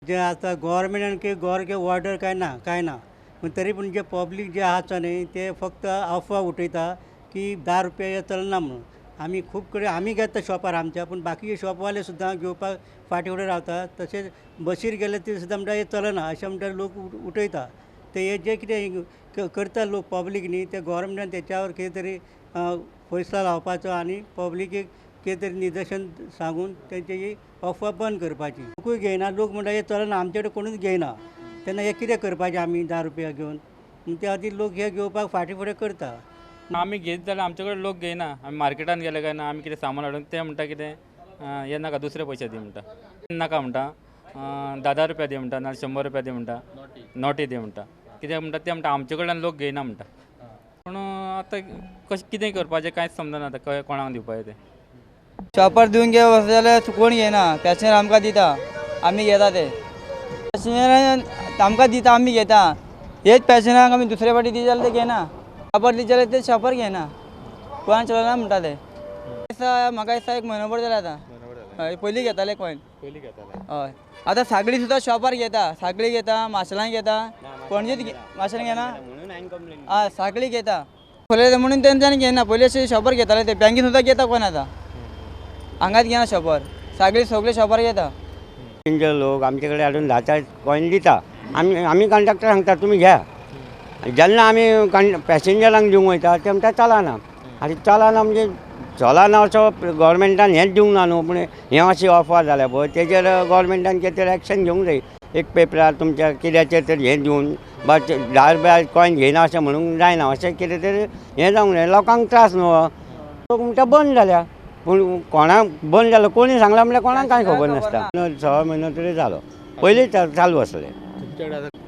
जे आतां गोवोरमेंटान की गोर ऑर्डर काय ना काय ना, पूण तरी पूण जे पब्लीक जे आसा न्ही ते फक्त अफवा उठयता की 10 रुपया हे चलना म्हणून. आमी खूब कडेन आमी घेता शॉपार आमच्या, पूण बाकीचे शॉपवाले सुद्दां घेवपाक फाटीं फुडें रावता. तशेंच बसीर गेले ते सुद्दां म्हणटा हे चलना अशें म्हणटा लोक उठयता. ते हे जे कितें करता लोक पब्लीक न्ही ते गोवोरमेंटान तेच्यावर कितें तरी फैसला लावपाचो आनी पब्लिकेक कितें तरी निदर्शन सांगून तेंची ही अफवा बंद करपाची. लोकूय घेयना, लोक म्हणटा हे चलना, आमचे कडेन कोणूच घेयना, तेन्ना हे कितें करपाचें आमी 10 रुपया घेवन? त्या खातीर लोक हे घेवपाक फाटीं फुडें करता. आमी घेत जाल्यार आमचे कडेन लोक घेयना. आमी मार्केटान गेले काय ना आमी कितें सामान हाडून ते म्हणटा कितें हे नाका दुसरे पयशे दी म्हणटा, नाका म्हणटा 10 रुपया दी म्हणटा, ना 100 रुपया दी म्हणटा, नोटी दी म्हणटा, कित्याक म्हणटा ते म्हणटा आमचे कडल्यान लोक घेयना म्हणटा. पूण आतां कशें कितें करपाचें कांयच समजना आतां कोणाक दिवपाचें तें. शॉपार दिवन घे वचत जाल्यार कोण घेयना, पॅसेंजर आमकां दिता आमी घेता ते, पॅसेंजर आमकां दिता आमी घेता. हेच पॅसेंजरांक आमी दुसरे फावटी दिता जाल्यार ते घेयना, शॉपार दिता जाल्यार ते शॉपार घेयना, कोणाक चलना म्हणटा ते. दिसा म्हाका दिसता एक म्हयनो भर जाले आतां. हय, पयलीं घेताले कॉयन. हय, आतां सागळी सुद्दां शॉपार घेता, सागळी घेता, माशेलान घेता, पणजेच माशेलान घेना, हय सागळी घेता. पयलीं म्हणून तेंच्यांनी घेयना, पयलीं अशें शॉपार घेताले ते, बँकेन सुद्दां घेता कॉयन आतां, हांगाच घेना शॉपार, सागळी सगळे शॉपार घेता. पॅसेंजर लोक आमचे कडेन हाडून 10 कॉयन दिता, आमी आमी कंडक्टर सांगता तुमी घ्या. जेन्ना आमी पॅसेंजरांक दिवंक वयता ते म्हणटा चलना. आनी चलना म्हणजे चलना असो गोवोरमेंटान हेंच दिवंक ना न्हू, पूण हें अशी अफवा जाल्या पळय तेजेर गोवोरमेंटान कितें तरी एक्शन घेवंक जाय. एक पेपरार तुमच्या कित्याचेर तरी हें दिवन बा 10 रुपया कॉयन घेयना अशें म्हणूंक जायना, अशें कितें तरी हें जावंक जाय. लोकांक त्रास न्हू, लोक म्हणटा बंद जाल्या, पूण कोणाक बंद जालो कोणी सांगलां म्हणल्यार कोणाक कांय खबर नासता. 6 म्हयनो तरी जालो, पयलीं चालू आसलें.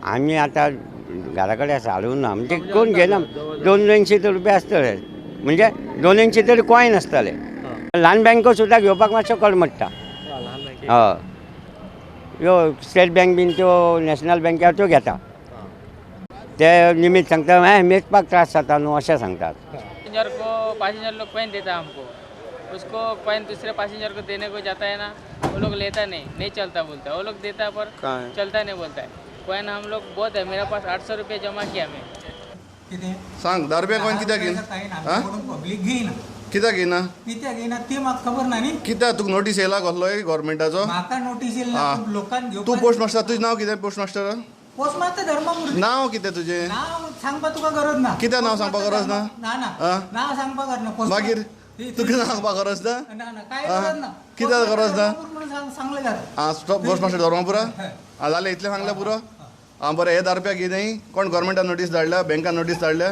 आमी आतां घरा कडेन आसा हाडूंक ना, म्हणजे कोण घेयना. 200 रुपया आसतले, म्हणजे 200 तरी कॉयन आसतले. ल्हान बँको सुद्दां घेवपाक मातशें कळमडटा. हय, ह्यो स्टेट बँक बीन त्यो नॅशनल बँक त्यो घेता, ते निमित्त सांगता हें मेजपाक त्रास जाता न्हू अशें सांगतात. पैसेंजर को पैसेंजर लोग कॉइन देता हमको, उसको कॉइन दूसरे पैसेंजर को देने को जाता है ना, वो लोग लेता नहीं, नहीं चलता बोलता है, वो लोग देता है पर चलता नहीं बोलता है. कॉइन हम लोग बहुत है, मेरे पास 800 रुपये जमा किया मैं. सांग 10 रुपया कॉइन कित्याक घेयना? पब्लीक घेयना. कित्याक घेयना? कित्याक घेयना ती म्हाका खबर ना न्ही. कित्याक तुका नोटीस येयला कसलोय गव्हर्मेंटाचो? म्हाका नोटीस येयला लोकांक. तूं पोस्ट मास्टर, तुजें नांव कितें? Post master post master Dharmamurthy. नांव कितें तुजें? नांव सांगपाक तुका गरज ना. कित्याक नांव सांगपाक गरज ना? ना ना, नांव सांगपाक गरज ना. मागीर तुका सांगपाक गरज ना? ना ना, कांय गरज ना. कित्याक गरज ना? सांगलें जाता. आं, पोस्ट मास्टर धर्मपुरा. आं जालें, इतलें सांगलें पुरो. आं बरें, हे 10 रुपया घेय न्ही. कोण गव्हर्मेंटान नोटीस धाडल्या? बँकान नोटीस धाडल्या?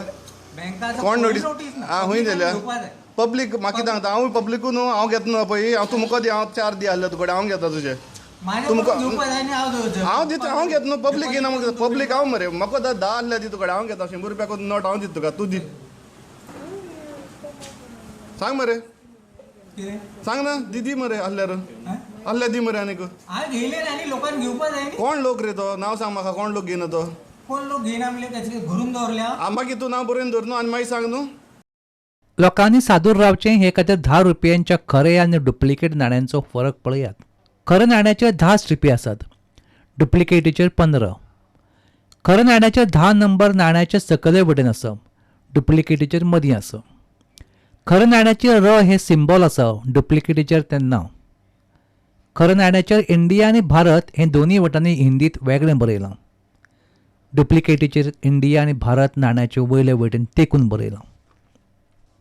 कोण नोटीस? आं खूंय दिल्या? पब्लीक म्हाका कितें सांगता? हांवूय पब्लिकू न्हू, हांव घेता न्हू पळय. हांव तूं मुको दी, हांव 4 दी आहले तुकडे, हांव घेता तुजें. हांव दिता, हांव घेता न्हू. पब्लीक घेयना म्हाका, पब्लीक हांव मरे. म्हाका 10 आहले दी तुकडे, हांव घेता. 100 रुपया नोट हांव दिता तुका, तूं दी. सांग मरे, सांग ना, दी मरे आहल्यार, आहल्यार दी मरे. आनीक कोण लोक रे तो? नांव सांग म्हाका, कोण लोक घेयना तो? कोण लोक घेयना म्हणल्यार घरून दवरल्या. आं मागीर तूं नांव बरोवन दवर न्हू आनी मागीर सांग न्हू. लोकांनी सादूर रावचें हे खातीर 10 रुपयांच्या खरे आनी डुप्लिकेट नाण्यांचो फरक पळयात. खऱ्या नाण्याचेर 10 स्ट्रिपी आसात, डुप्लिकेटीचेर 15. खऱ्या नाण्याचेर 10 नंबर नाण्याचे सकयले वटेन आसा, डुप्लिकेटीचेर मदीं आसा. खऱ्या नाण्याचेर र हे सिम्बॉल आसा, डुप्लिकेटीचेर तें ना. खऱ्या नाण्याचेर इंडिया आनी भारत हे दोनूय वटांनी हिंदीत वेगळें बरयलां, डुप्लिकेटीचेर इंडिया आनी भारत नाण्याचे वयले वटेन तेकून बरयलां.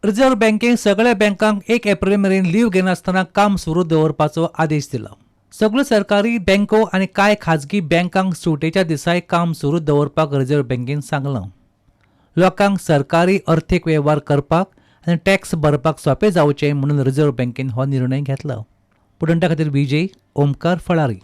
रिझर्व्ह बँकेन सगळ्या बँकांक 1 एप्रिल मेरेन लीव घेनासतना काम सुरू दवरपाचो आदेश दिला. सगळ्यो सरकारी बँको आनी कांय खाजगी बँकांक सुटयेच्या दिसाय काम सुरू दवरपाक रिझर्व्ह बँकेन सांगलां. लोकांक सरकारी अर्थीक वेव्हार करपाक आनी टॅक्स भरपाक सोंपें जावचें म्हणून रिझर्व्ह बँकेन हो निर्णय घेतला. पुडंटा खातीर विजय ओमकार फळारी.